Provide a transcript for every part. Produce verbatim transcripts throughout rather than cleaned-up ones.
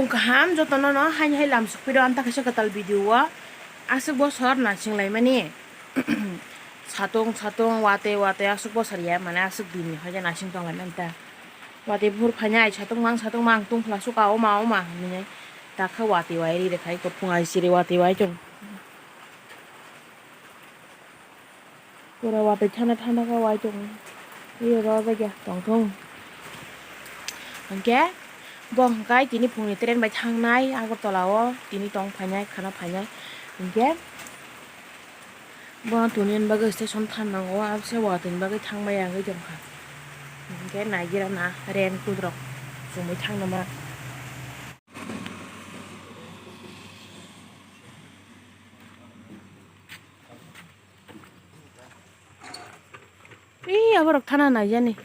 Kaham jotono no haini hai lam sukphi rw ang ta kaisa kwtal video o aswk bosor naising laimani. Satung satung watwi watwi aswk bosor ya mane aswk din ni hoi naising tong laimani ta. Watwi buphur phainai satung mang satung mang tungphla suka oma oma hinwi ta khe watwi wai ri rwkha iko phung ai siri watwi wai tong. Pura watwi thana thana khe wai tongo. Iyo rw jak ya tong thung. Hinkhe bo hinkhe tini phungni train bai thangnai Agartala o tini tong phainai khana phainai. Hinkhe bono toni ani bagwi station than nango abse watwi ni bagwi thangbai ya wngwi tongkha. Hinkhe naigira na raincoat rok chumui thangna ma. Ee, aborok thana naijani.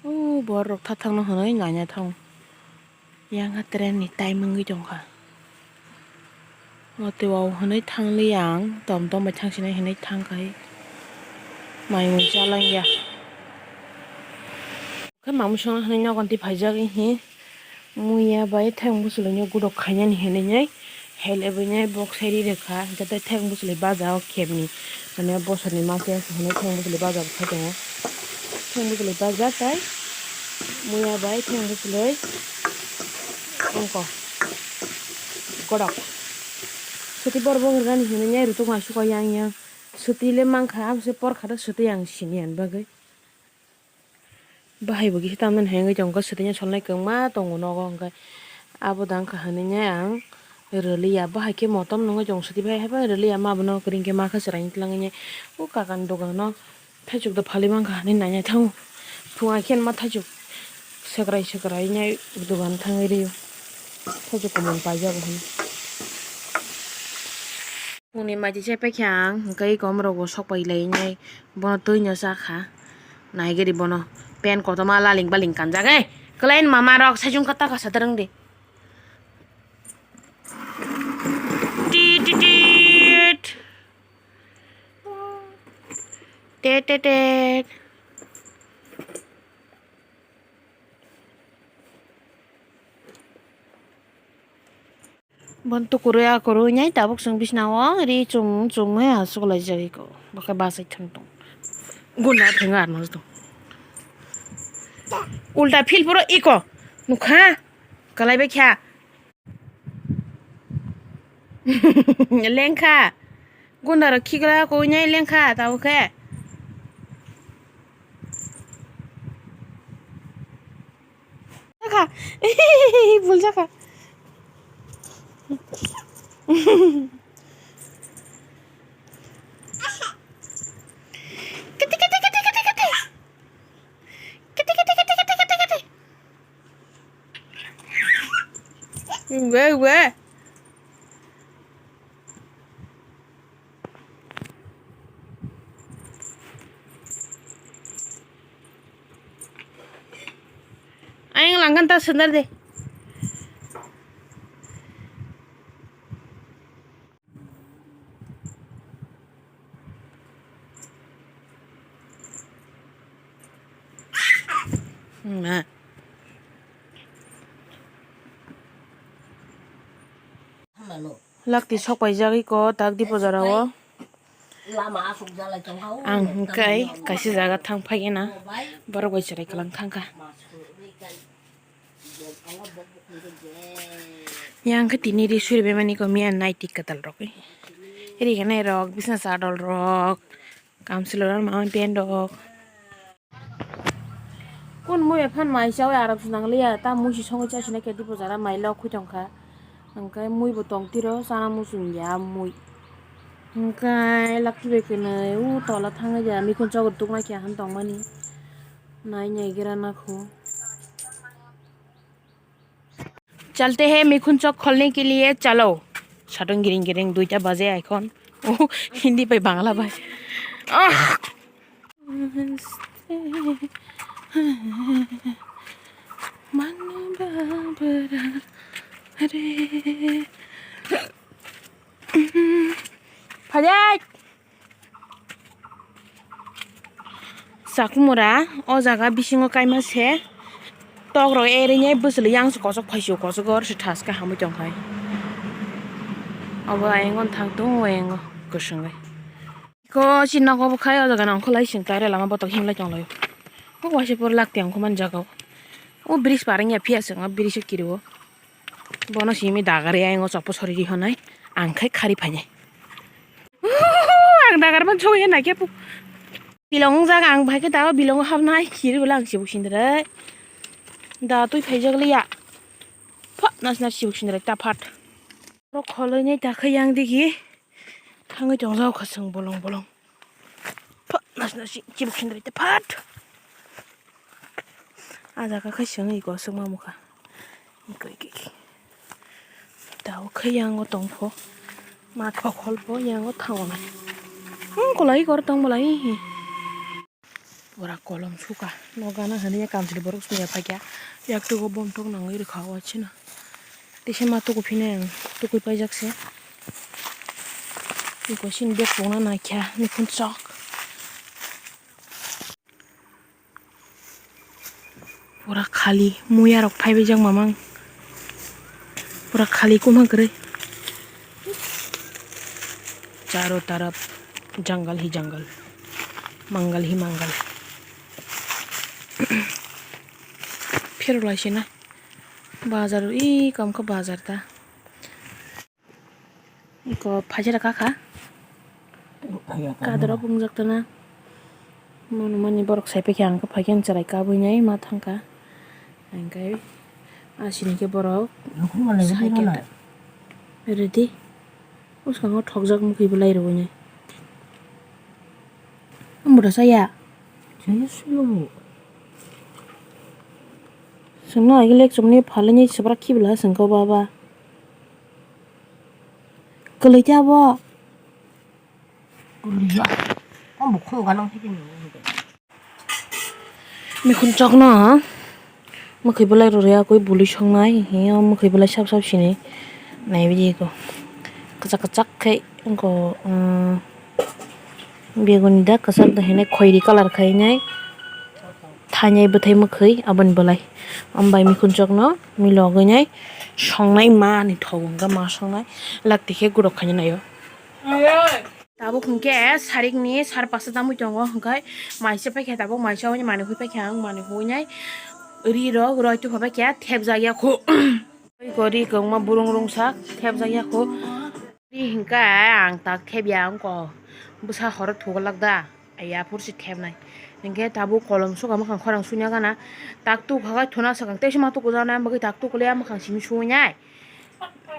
O borok tha thangno hwnwi naina thango. Yang ha train ni time wngwi tongkha. Watwi o hwnwi thangliya ang, tom tom bai thangsinai hwnwi thangkha hai. Mai mui chalangya. Khe mamung songna hwnwi nogo twi phaijak hi. Muya bai thayung bwswlwino gudok khainani hinwi nai, hai lebwinai box sai ri rwkha, hwnkhe tei thayung bwswlwi baja o khepni, mane bosorni ma khe hinwi thayung bwswlwi baja bo khai tongo. Thayung bwswlwi baja tai muya bai thayung bwswlwi ongko godok. Swtwi borok bo rwgani hinwi nai rwtwk ma suka yang yang. Swtwi le mankha, abo se porkha da swtwi ang sini ani bagwi. Bahai bo kisa tamni hwnwi tongkha, swtwi no solnai kwbangma tongo nogo, hwnkhe abo da wngkha hwnwi ang rwliya. Bahai khe motom nungwi tong swtwi bai, haiphano rwliya, ma bono kwrwi hwnkhe ma khe chwraini twlangwi o kakani dogano thaichuk da phalwi mankha hwnwi naina thango. Phunga khe ma thaichuk swkrai swkrai nai dogan thangwi rw-o, thaichuk kwmwi paijago hwnwi. Phungni maitwi se paikha ang, hwnkhe eko omorok bo sok pai lai nai, bono twi no cha kha. Nai gari bono pen kotorma laling baling kanjak, ei kwlai ni mama rok saichung kata kasa twrwng di. Tit, tit, tit. Tet, tet, tet. Bon tukurui akurui nai tabuk chwng bisna o ri chum chum aswk lai jagwi ko. Bo khe bachai thang tong. Gunda thwng arno tong. Ulta phil phuro iko. Nukha. Kalai bai kha. Lengkha. Gunda rok khigra koi nai lengkha tabuk khe. Jakha. Bul jakha. Kete, kete, kete, kete, kete. Kete, kete, kete, kete, kete, kete. Ue, ue. Ayang langgan ta sendal de. Lakti sok paijagwi ko tak di bojaro. Ang hwnkhe kaisa jaga thang phai gana borok bai chwrai kwlang thangkha. Yang khe tini ri suri bai mani ko miya naiti kwtal rok. Ri gana rok bisna chadol rok kamchwlwi rok mama pant rok. Kun mui ephan mai chawi arok se nangliya ta mui si songwi chasina khe di bojara mai lok khui tongkha. Hwnkhe mui bo tong tiro chana muchung ya mui. Hwnkhe lakti bai kwnwi u tola thangwi ja mikun chok rwtuk nai khe ahan tongmani. Nai nai gira nakho. चलते हैं मिखुन चौक खोलने के लिए, चलो। Sadung giring giring duita baje ekhon. Oh, Hindi bai Bangla bai. Ah. Mani babra re. Phajak. Chakmura o jaga bisingo kaima se tok rok eri nai bwswli yang se kochok phai sio kochok oro se thas khe hamwi tong khai. Obo ayang thang tongo ayang kwswngwi. Ko si nogo bo khai o jaga nang kholai sing tare lama botok himlai tong lai. O waisa pore lak tiyang kho man jaga o. O bridge par wngya phiya se o bridge o kiri o. Bono simi dagari ayang o chopor sori ri honai ang khai khari phainai. Ang dagar man chogwi nai khe pu. Bilong wng jaga ang bai khe dago bilong hapnai khiri bwla ang sibuk sindre. Da twi phaijak liya. Pha nasna sibuk sindre ta phat. Ro kholoi nai ta khai yang digi. Thangwi tong jago kha chwng bolong bolong. Pha nasna si chibuk sindre ta phat. A jaga khai chwng iko aswk ma mukha. Iko iko iko. Tao khai yango tongpho. Ma thokhol pho yango thango nai. Hmm, kolai kor tong bolai hi. Pura kolom suka. No gana hani ya kamchwlwi borok sini ya phakya. Yak tugo bom tok nangwi rwkha o china. Tisa ma tuku phine ang tukui paijak se. Iko sini bek pungna naikha, mikhun chok. Pura khali, muya rok phaibaijak mamang. Pura khali kuma kwrwi. Charo tarap jungle hi jungle. Mangal hi mangal. Phirok lai sina. Bazar, ih, kam khe bazar ta. Iko phaisa rwkha kha. Kadro pungjak tana. Mani mani borok sai paikha ang khe phaikhe ang chwrai kabui nai ma thangkha. Hingkhe asini khe borok sai khe ta. Ready? Bwskango thokjak mwkhwi belai rwui nai. Ambo da saya. Chwngno agilek chumni phalini sibrak khibla sengko baba. Kwlwi khe abo. Kwlwi ya. Ang bukhung ganang thikhe nini. Mikhun chokno mwkhwi belai rw rwya kwi bului songnai hiyo mwkhwi belai sap sap sini naiwi di ko kwchak kwchak khe wngko. Beguni da kwchak da hinwi khoiri colour khainai thainai bwthai mwkhwi aboni belai. Ambai mikhun chokno milo gwnai songnai ma ni thok wngkha ma songnai lakti khe gurok khainai naio. Tabuk hwnkhe sarikni sar pasta tamwi tongo hwnkhe maisa paikha tabuk maisa hwnwi manwi hwnwi paikha ang manwi hwnwi nai ri rok roi tongkha paikha thepjak yakho. Ri kwbangma burung rungsak thepjak yakho. Ri hwnkhe ang tak thepya wngkha bwsa horo thuklak da. Ai aphuru se thepnai. Hinkhe tabuk kolom suka mwkhang khorang suina gana. Tak tuk hagai thuna swkang teisa ma tukujaknai, ang bagwi tak tukuliya mwkhang simi suinai.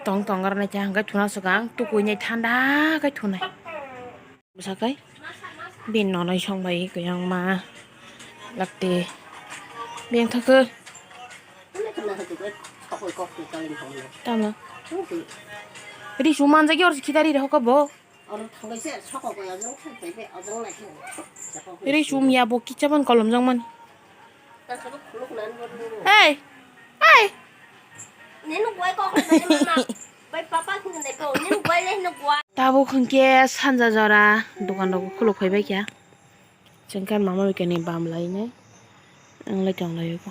Tong tong arnai khe hwnkhe thuna swkang tukuinai thanda khe thunai. Bwsakai bini nonoi songbai kwbangma lakti. Bini thangkhe tamo. Ri su manjak yor khitari rehoko bo. Ri sum ya bo kichaban kolom jang man. Hey, hey. Tabuk hwnkhe sanja jora dokan rok khuluk phaibai kha. Chwng khe mama bai kani bam lainai. Ang lai tong lai o.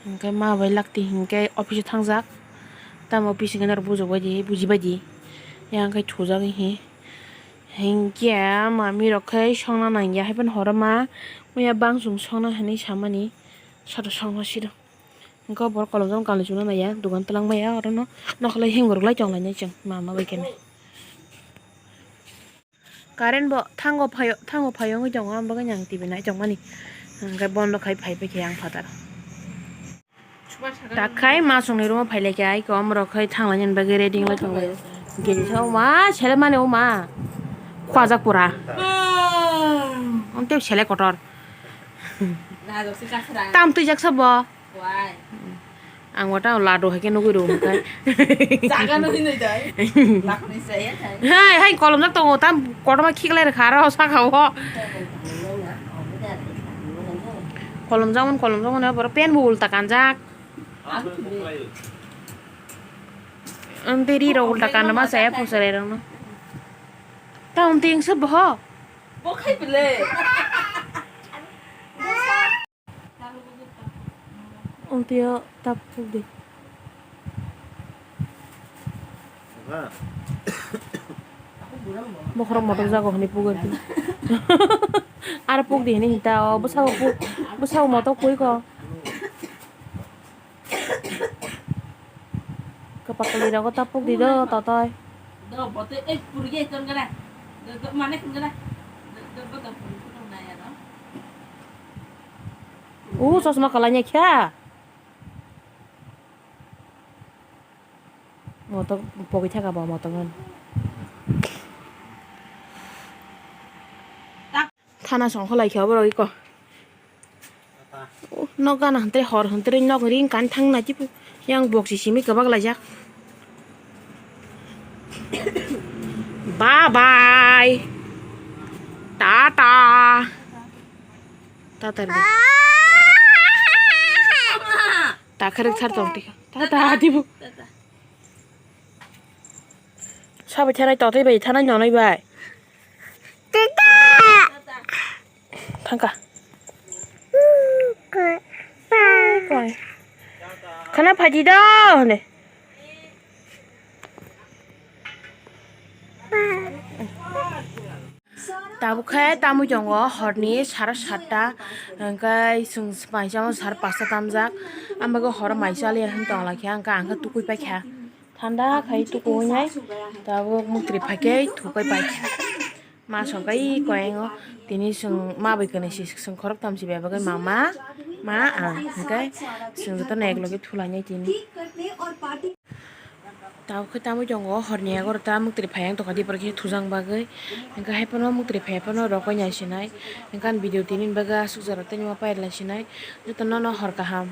Hwnkhe ma bai lakti hinkhe office o thangjak. Tamo office hinkhe norok bujo bai di, buji bai di. Yang khe thujak hi. Hinkhe mami rok khe songna nangya hai phano horo ma. Muya bang chwng songna hinwi samani. Soto songno siro. Hinkhe borok kolom jang kali chuna naiya. Dogan twlang maya orono. Nokhalai himgorok lai tong lainai chwng mama bai kani. Current bo thango phaio, thango phaio wngwi tongo, ang bagwi ang T V nai tongmani. Hwnkhe bondo khai phai paikhe ang phatar. Takhai ma chwngni room o phai laikha, ai kom rok khai thang lainani bagwi ready wngwi tongo. Gini sa ma sele mani o ma. Khwajak pura. Ang tei sele kotor. Tam twijak sa bo. Ang wata ladu hai khe nugwi rw hwnkhe. Jaga nugwi nai dai. Lakni saya khai. Hai, hai, kolomjak tongo, tam kotorma khiklai rwkha aro saka o. Kolomjak mani, kolomjak mani, borok pen bo ulta kanjak. Ang twi ri rok ulta kanma saya phusarai rokno. Ang ting se boho. Bo khai bile. Ang tiyo tap di. Bokhorok motok jago hwnwi puk. Ar puk di hwnwi hinta o bwsao puk, bwsao motok pui ko. Kwpakli rogo ta puk di do totoi. Do bote ei purge ton gara. Do, do mane kun gara. Do, do bote purge ton na ya do. U chosma kalanya kha. Motok pogwi thaka bo motok ngan. Thana songkha lai khe oborok iko. Oh, nok gana hwntre hor hwntre nok ring kan thang na chipu. Yang boksi simi kwbak laijak. Bye bye. Tata. Tata re. Ta kharek thar tong tika. Tata dibu. Sabai thanai totwi bai thanai nonai bai. Thangka. Khana phaidi do hone. Tabuk khe tamwi tongo horni sara satta, hwnkhe chwng maisamo sara pasta tamjak, ambago horo mai chaliya hwn tongla khe, hwnkhe ang khe tukui paikha, thanda khai tukuinai, tabuk muktri phaikhe thukai paikha. Ma songkai koyengo, tini chwng ma bai kwnwi si chwng khoroktham si bebagwi mama, ma, ang, hwnkhe chwng jotono ekloge thulainai tini. Tabuk khe tamwi tongo horni yago ta muktri phai ang tongkha dipor khe thujang bagwi, hwnkhe hai phano muktri phai phano rokoi nai sinai, hwnkhe ani video tini bagwi aswk jora tei nw pairwlai sinai, jotono no hor kaham.